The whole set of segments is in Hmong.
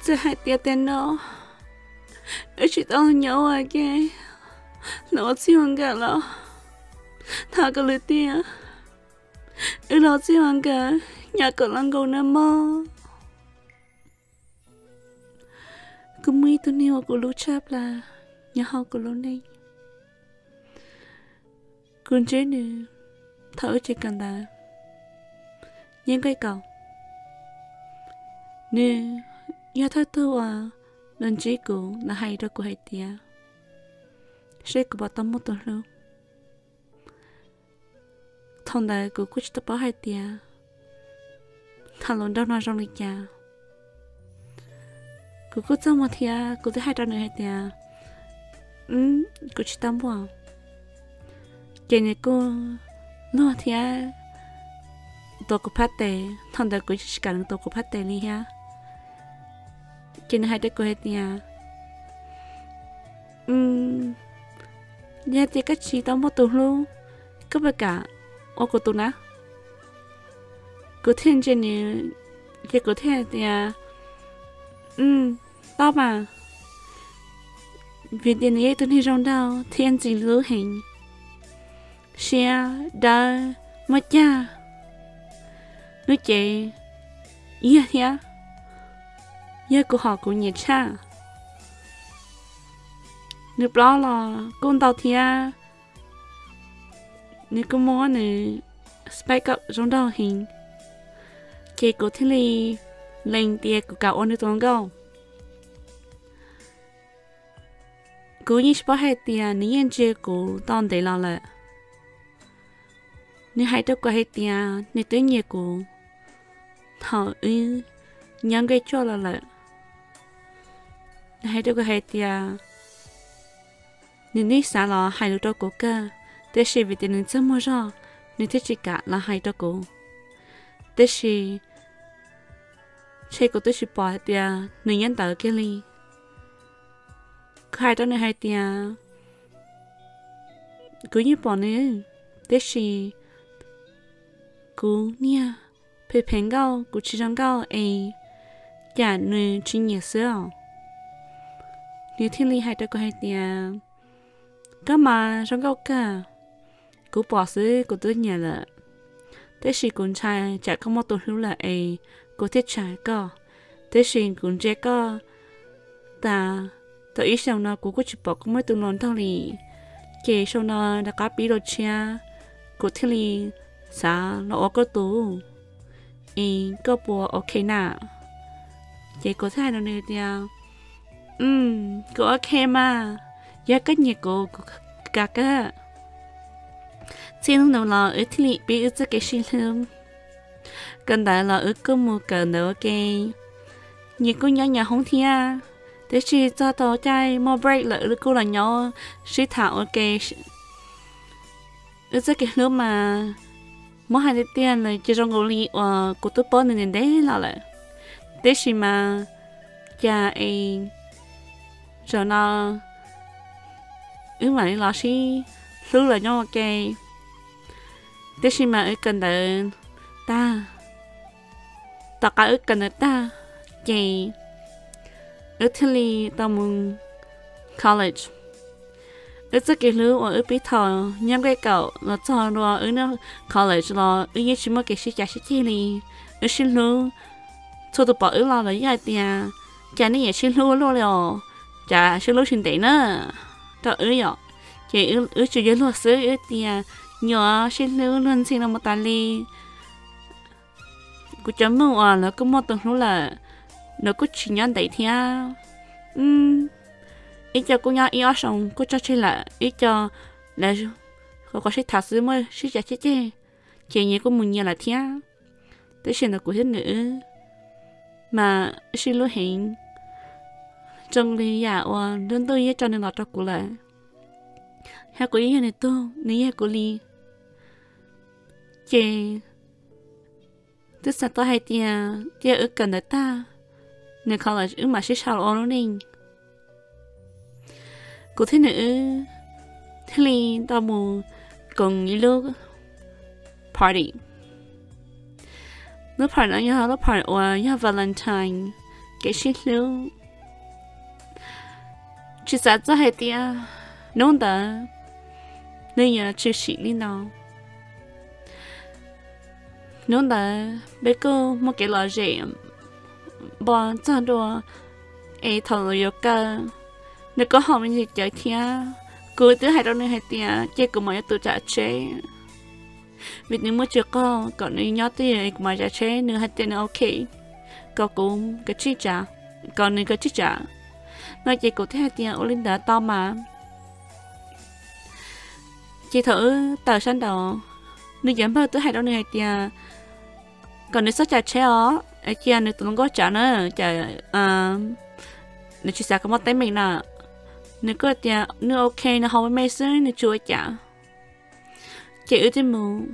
Txawm hais tias tiam no wb tsis tau nyob ua ke los ua txij ua nkawm los thov kom lwm tiam wb los txij ua nkawm nyob kom los nkaus nawb mog. Kuv muaj ib tug neeg uas kuv hlub tshaj plaws nyob hauv kuv lub neej. Kuv ntsib nws thaum wb tseem kawm ntawv yeej nqaij kaum. Nws yog thawj tug uas los ntsib kuv los hais rau kuv hais tias seb kuv puas tau muaj tus hlub. Thaum ntawd kuv kuj tsis tau paub hais tias tham lus nraug no zoo li cas. Kuv kuj txaj muag thiab kuv twb hais rau nws hais tias kuv tsis tau muaj. Ces nws kuj luag thiab tuav kuv phab tes, thaum ntawd kuv tsis kam nws tuav kuv phab tes li thiab. Ces nws hais rau kuv hais tias, yog tias koj tsis tau muaj tus hlub, koj puas kam ua kuv tus na? Kuv thiaj ntsia nws, ces kuv thiaj hais tias, tau mas, vim tias nws yog ib tug neeg zoo nraug thiab ntxim hlub heev, siab dawb, muaj cag, lub cev yog thiab yog kuv hom kuv nyiam tshaj. Nws plaub los kuj ntau thiab, nws kuj muab nws spec kom zoo nraug heev, ces kuv thiaj li lees tias kuv kam ua nws tus hluas nkauj. Kuv yeej tsis paub hais tias nws yeej ntsia kuv tau ntev los lawm. Nws hais rau kuv hais tias nws twb nyiam kuv thaum wb nyob nqaij cuaj los lawm. Nws hais rau kuv hais tias nws nij xav los hais lus rau kuv kawg, tiam sis vim tias nws txaj muag zog, nws thiaj tsis kam los hais rau kuv. Tiam sis ntshe kuv twb tsis pom hais tias nws nyob ntawd kiag li. Kuv hais rau nws hais tias kuv yeej pom nws, tiam sis kuv niag phem phem nkauj, kuv tsis zoo nkauj es cas nws tsis nyiam xwb os. Nws thiaj li hais rau kuv hais tias koj mas zoo nkauj kawg, kuv pom xwb kuv twb nyiam lawm, tiam sis kuv ntshai tsam koj muaj tus hlub lawm es kuv thiaj tsis hais koj. Tiam sis kuv ntsia koj tas tau ib xyoos no kuv kuj tsis pom koj muaj ib tug hluas nraug li, ces xyoo no rov qab pib dua tshiab, kuv thiaj li xav los ua koj tus, es koj puas ok na? Ces kuv thiaj hais rau nws tias kuv ok mas, yog koj nyiam kuv kuv kam kawg. Txij hnub ntawd los wb thiaj li pib wb txoj kev sib hlub. Kawm ntawv los wb kuj mus kawm ntawv ua ke, nyias kuj nyob nyias hoob thiab, tiam sis txog thaum caij muaj break lawm wb kuj los nyob sib tham ua ke. Wb txoj kev hlub mas muab hais tiag tiag lawm ces zoo nkaus li uas kuv twb paub nws ntev ntev los lawm, tiam sis mas cas es zaum no wb mam li los sib hlub los nyob ua ke. Tiam sis mas wb kawm ntawv tag, tom qab wb kawm ntawv tag ces wb thiaj li tau mus college. Wb txoj kev hlub uas wb pib thaum nyob nqaij kaum los txog rau wb nyob college los wb yeej tsis muaj kev sib cav sib ceg li. Wb sib hlub, txhua tus pom wb los lawv yeej hais tias cas nej yeej sib hlub luaj li os, cas sib hlub tsis ntev na rau wb yom. Ces wb tsuas yog luag xwb, wb tias nyuam sib hlub luag ntxhi no mus tas li. Kuv cov mooj uas lawv kuj muaj tus hlub lawm, lawv kuj tsis nyob ntev thiab. Ib co kuj nyob ib ob xyoos kuj tso tseg lawm, ib co lawv qhov sib tham xwb muaj sib cav ceg ceg, ces nyias kuj mus nyias lawm thiab. Tiam sis ntawm kuv thiab nws wb mas sib hlub heev, zoo li yam uas lub ntuj yeej tso nws los rau kuv lawm, thiab kuv yeej yog nws tug, nws yog kuv li. Ces twb xav tau hais tias cia wb kawm ntawv tag, nws college wb mam sib sau ua lub neej. Kuv thiab nws wb thiaj li tau mus koom ib lub party. Lub party no yog lub party uas yog Valentine, kev sib hlub. Tsis xav txog hais tias hnub ntawd nws yuav tshwm sim li no. Hnub ntawd peb kuj muaj kev lom zem npo txog dua, es thaum yuav kaw, nws kuj haus me ntsis cawv thiab. Kuv twb hais rau nws hais tias cia kuv mam yuav tus tsav tsheb, vim nws muaj tsis qaug, kom nws nyob twj ywm es kuv mam tsav tsheb. Nws hais tias nws ok, kom kuv kav tsij tsav, kom nws kav tsij tsav no. Ces kuv thiaj hais tias ua li ntawd tau mas. Ces thaum wb tawm sab nraud, nws cov npawg twb hais rau nws hais tias kom nws txhob tsav tsheb os, cia nws tus hluas nkauj tsav na, cas nws tsis xav kom muaj teeb meem na. Nws kuj tias nws ok, nws haus me me xwb, nws tsis ua cas. Ces wb thiaj mus,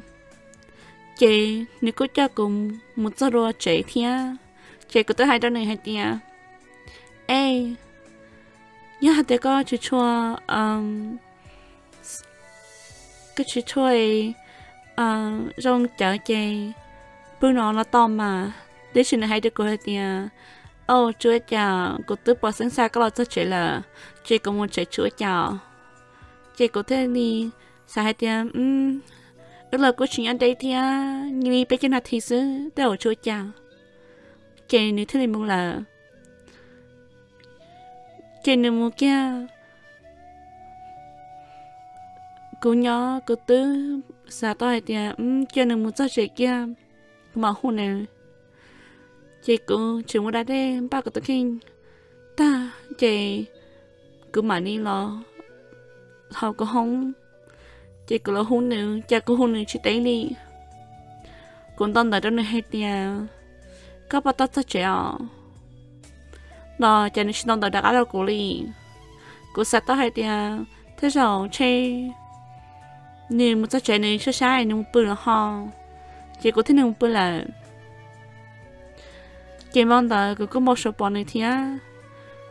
ces nws kuj coj kuv mus txog dua tsev thiab. Ces kuv twb hais rau nws hais tias, ej, yog hais tias koj tsis tshua, koj tsis tshua zoo cawv ces pw no los tau mas. Tiam sis nws hais rau kuv hais tias, au, tsis ua cas, kuv twb pom xeeb xa koj los txog tsev lawm, ces kuv mus tsev tsis ua cas. Ces kuv thiaj li xav hais tias wb los kuj tsis nyob deb thiab, nyias li peb caug nas this xwb tej zaum tsis ua cas. Ces nws thiaj li mus lawm. Ces nws mus kiag, kuv nyob kuv twb xav tau hais tias cia nws mus txog tsev kiag, kuv mam hu nws. Ces kuv tseem mus da dej npaj kuv tus kheej tag, ces kuv mam li los hauv kuv hoob. Ces kuv los hu nws, cas kuv hu nws tsis teb li. Kuv ntaus ntawv rau nws hais tias, koj puas tau txog tsev os? Los cas nws tsis ntaus ntawv rov qab rau kuv li. Kuv xav tau hais tias tej zaum ntshe nws mus txog tsev nws sab sab nws mus pw lawm ho. Ces kuv thiaj nws mus pw lawm. Ces hmo ntawd kuv kuj npau suav pom nws thiab,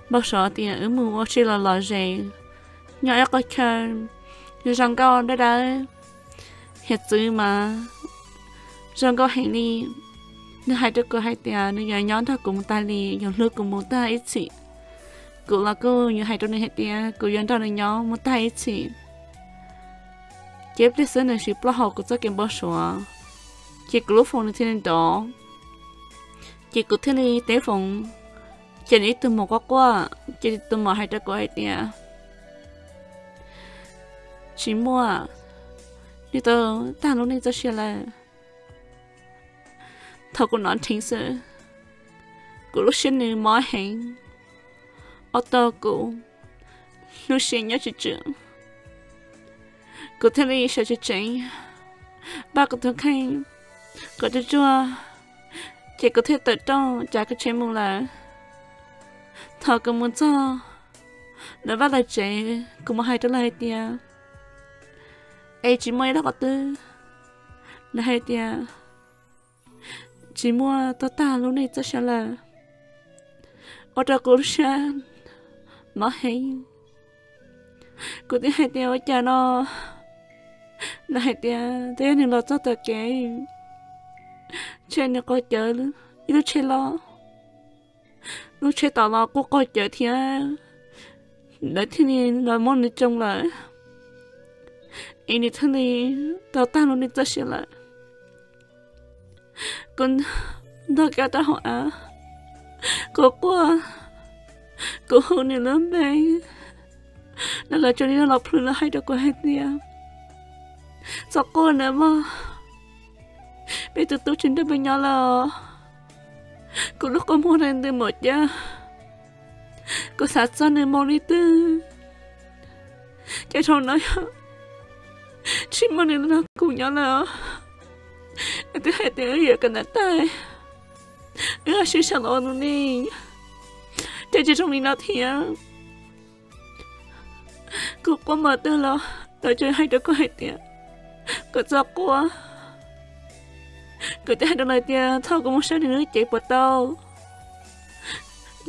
npau suav tias wb mus ua si los lom zem, nyob ib qho chaw zoo nkauj dawb dawb, hiav txwv mas zoo nkauj heev li. Nws hais rau kuv hais tias nws yuav nyob nrog kuv mus tag li, yuav hlub kuv mus tag ib txhis. Kuv los kuj yuav hais rau nws hais tias kuv yuav nrog nws nyob mus tag ib txhis. Ces ib pliag xwb nws siv plaub hau kuv txoj kev npau suav, ces kuv lub foos nws thiaj li nrov. Ces kuv thiaj li teb foos, ces nws ib tug muam quaj quaj, ces tus muam hais rau kuv hais tias, tsis muaj, nws tau tag lub neej txoj sia lawm. Thaum kuv hnov nrheev xwb, kuv lub siab nws mob heev, ua rau kuv lub siab nyob tsis tswm. Kuv thiaj li sawv tsees tsees, npaj kuv tus kheej kom tsuag tsuag, ces kuv thiaj tawm rooj tsav kuv tsheb mus lawm. Thaum kuv mus txog lawv vaj lawv tsev, kuv mus hais rau lawv hais tias, es tsis muaj ib los qhov twg? Lawv hais tias, tsis muaj, tau tag lub neej txoj sia lawm. Ua rau kuv lub siab mob heev. Kuv thiaj hais tias ua cas no? Lawv hais tias twb yog nws los txog tom kev, ntshe nws qaug cawv, ib lub tsheb los, lub tsheb tom los kuj qaug cawv thiab, lawv thiaj li los muab nws tsoo lawm, es nws thiaj li tau tag lub neej txoj sia lawm. Kuv ntog kiag rau hauv av, kuv quaj, kuv hu nws lub npe, los lawv tsuas li los plhws los hais rau kuv hais tias, txhob quaj nawb mog, peb tus tub tsis nrog peb nyob lawm. Kuv lub kua muag ntws mus cas, kuv xav txog nws mus li twg, ces thaum no yog tsis muaj nws nrog kuv nyob lawm. Nws twb hais tias wb yuav kam nab tais, wb sib sau los ua nus neej, ces tsis zoo li no thiab. Kuv quaj mas twg los lawv tsuas hais rau kuv hais tias kuv txhob quaj. Kuv thiaj hais rau lawv tias thaum kuv mus saib nws lub cev puas tau.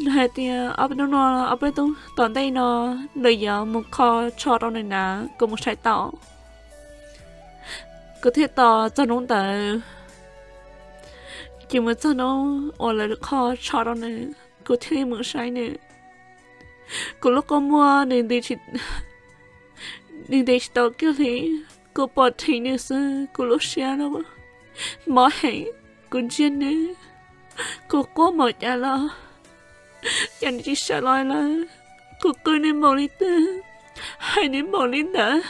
Lawv hais tias ob peb hnub no, ob peb hnub tom ntej no, lawv yuav mus kho tsho rau nws na, kuv mus saib tau. Kuv thiaj tos txog hnub ntawd, ces mus txog hnub uas lawv kho tsho rau nws, kuv thiaj li mus saib nws. Kuv lub qhov muag nws nti tsis tau kiag li, kuv pom dheev nws xwb kuv lub siab mob heev. Kuv ntsia nws, kuv quaj npaum cas los cas nws tsis sawv los lawm. Kuv qw nws npaum li twg, hais nws npaum li ntawd,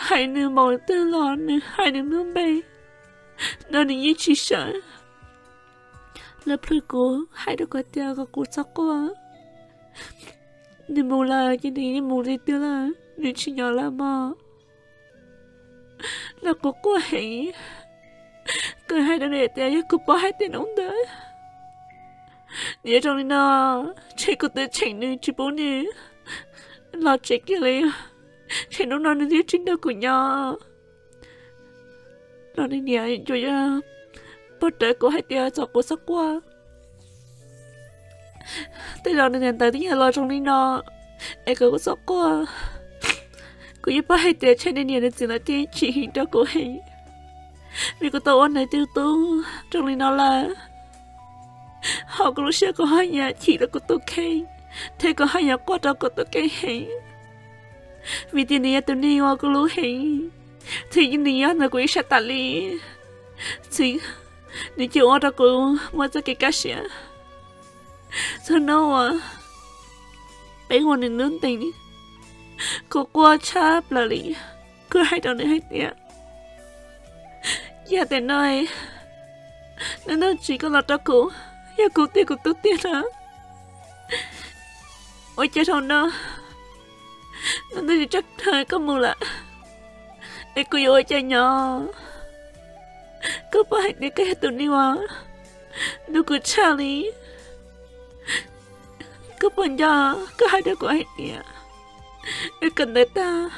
hais nws npaum twg los nws hais nws lub npe no nws yeej tsis sawv. Lawv plhws kuv, hais rau kuv tias kom kuv txhob quaj, nws mus lawm ces nws yeej mus li twg lawm, nws tsis nyob lawm mog. Los kuv quaj heev, kuv hais rau nws tias yog kuv pom hais tias hnub ntawd nws zoo li no, tseg kuv twb cheem nws tsis pub nws los tsev kiag li, tseg hnub no nws twb tsis nrog kuv nyob. Los niam yuav pab rawv kuv hais tias kom kuv txhob quaj. Tej zaum nws niam ntawd twb yog los zoo li no es kom kuv txhob quaj. Kuv yeej paub hais tias tseg nws niam nws txiv lawv thiaj chim heev rau kuv heev, vim kuv tau ua nws tus tub zoo li no lawm. Ho kuv lub siab kuv haj yam chim rau kuv tus kheej, thiab kuv haj yam quaj rau kuv tus kheej heev, vim tias nws yog tus neeg uas kuv hlub heev, thiab nws yog ntawm kuv ib sab tas li. Txwv nws cia ua rau kuv muaj txoj kev kaj siab. Txog hnub uas peb ua nws lub ntees, kuv quaj tshaj plaws li. Kuv hais rau nws hais tias, yog tias no, hnub no tsis koj los rau kuv, yog kuv tiag kuv tub tiag no, ua cas zaum no, hnub no tsis tso koj mus lawm, es kuv yuav ua cas nyob? Koj puas hais tias koj yog tus neeg uas hlub kuv tshaj li? Koj puas nco koj hais rau kuv hais tias, wb kawm ntawv tag,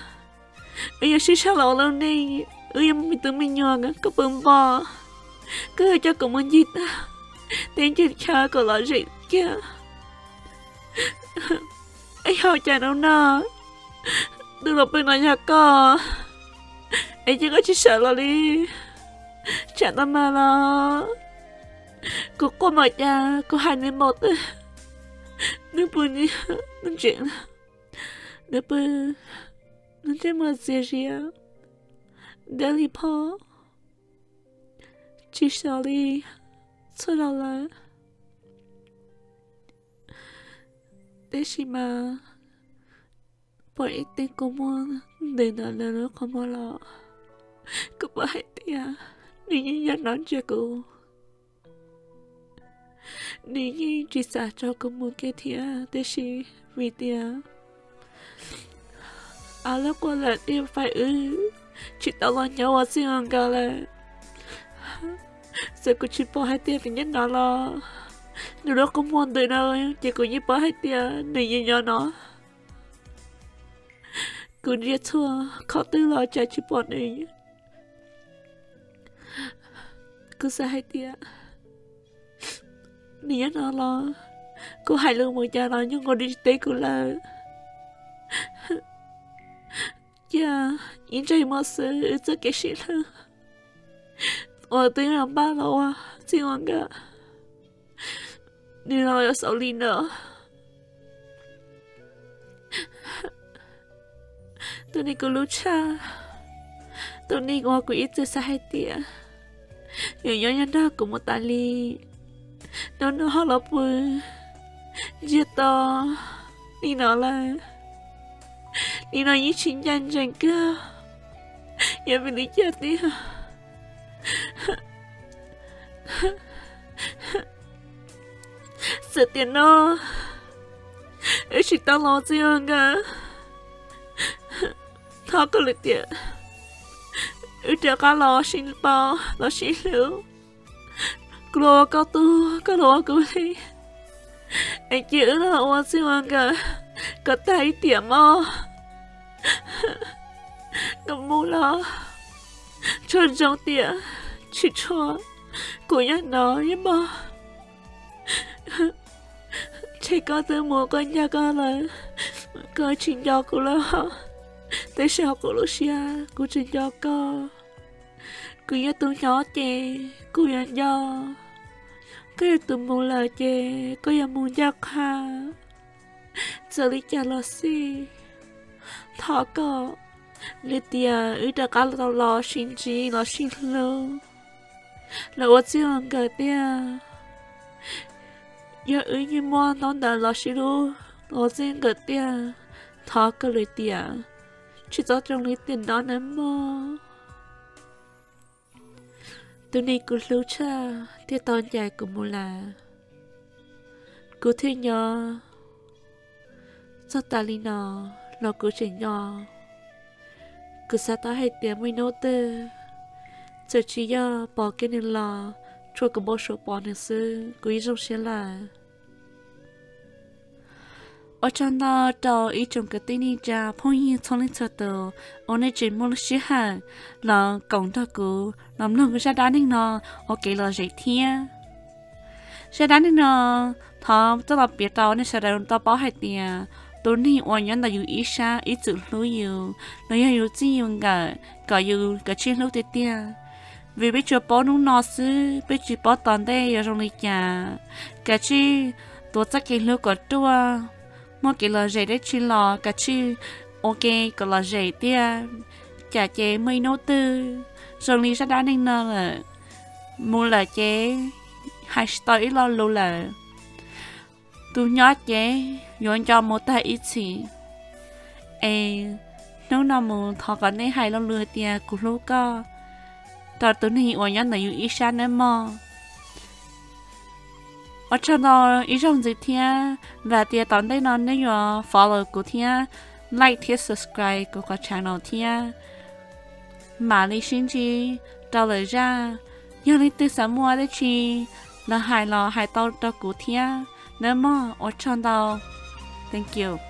wb yuav sib sab los ua lub neej, wb yuav muaj me tub me nyuam, koj puas npog? Koj yuav coj kuv mus ncig tag teb ncig chaw kom lom zem kiag. Es yog cas hnub no tus los pw no yog koj, es cia koj tsis sawv los li? Tsam ntau mas los kuv quaj npaum cas kuv hais nws npaum twg, nws pw, nws ntsees, nws pw, nws ntsej muag txias zias, dawb li phob, tsis sawv li txhua zaus lawm. Tab sis mas pom ib teg kua muag ntws ntawm nws lub qhov muag los, kuv pom hais tias nws yeej nyob no ntsia kuv. Nws yeej tsis xav tso kuv mus kiag thiab, tiam sis vim tias av loj quas lawm tej fais wb tsis tau los nyob ua txij ua nkawm lawm. Txawm kuv tsis pom hais tias nws nyob no los, nws lub qhov muag ntws no ces kuv yeej paub hais tias nws yeej nyob no. Kuv ntsia txhua qhov twg los cas tsis pom nws. Kuv xav hais tias nws nyob no los, kuv hais lus mus cas los nws nkaus tsis teb kuv lawm. Cia ib ntsais muag xwb wb txoj kev sib hlub uas twb npaj los ua txij ua nkawm, nws los yuav xaus li no. Tus neeg kuv hlub tshaj, tus neeg uas kuv ib txwm xav hais tias yuav nyob nyob nrog kuv mus tas li, hnub no ho los pw ntsiag to li no lawm. Li no yeej tsis ncaj ncees kawg, yog vim li cas tiag? Txawm tiam no wb tsis tau los txij ua nkawm, thov koj lwm tiam wb rov qab los sib paub los sib hlub. Kuv los ua koj tug, koj los ua kuv li, es cia wb los ua txij ua nkawm kom tag ib tiam mog. Koj mus los txhob zoo tiam tsis tshua, kuv nyob no ib mog. Ntshe koj twb mus koj ncaj koj lawm, koj tsis nco kuv lawm. Tab sis hauv kuv lub siab kuv tseem nco koj. Kuv yog tus nyob ces kuv yuav nco, Koj yog tus mus lawm ces koj yuav mus ncaj qha, txawm li cas los xij, thov koj, li tias wb rov qab los sib ntsib los sib hlub, los ua txij ua nkawm tiag. Yog wb yeej muaj ntaub ntawv los sib hlub los txij nkawm tiag, thov koj li tias tsis txhob zoo li tiam no nawb mog. Tus neeg kuv hlub tshaj thiaj tau ncaim kuv mus lawm, kuv thiaj nyob txog tas li no los kuv tseem nyob. Kuv xav tau hais tias muaj ib hnub twg, txawm tsis yog pom kiag nws los, tsuas kuv npau suav pom nws xwb kuv yeej zoo siab lawm. Ua tsaug ntau rau ib tsoom kwv tij neej tsa phooj ywg txhua leej txhua tus uas nej tseem muaj lub sij hawm los koom nrog kuv los mloog zaj dab neeg no ua kev lom zem thiab. Zaj dab neeg no thov coj los piav rau nej sawv daws tau paub hais tias tus neeg uas nyob ntawm yus ib sab ib txwm hlub yus los yog yus txij yus nkawm kom yus kav tsij hlub tiag tiag. Vim peb tsuas paub hnub no xwb, peb tsis paub tom ntej yuav zoo li cas. Kav tsij tuav txoj kev hlub kom ruaj, muaj kev lom zem dab tsi los kav tsij ua ke kom lom zem thiab, tsam ces muaj ib hnub twg zoo li zaj dab neeg no lawm, mus lawm ces hais tsis tau ib lo lus lawm. Tus nyob ces yuav nco mus tag ib txhis. Es hnub no mus thov kom nej hais lo lus hais tias kuv hlub koj rau tus neeg uas nyob ntawm yus ib sab nawb mog. Ua tsaug ntau ib zaug ntxiv thiab, vam tias tom ntej no nej yuav follow kuv thiab, like thiab subscribe kuv qhov channel thiab. Mam li sib ntsib rau lwm zaj, yog leej twg xav muaj dab tsi los hais los hais tau rau kuv thiab nawb mog. Ua tsaug ntau, thank you.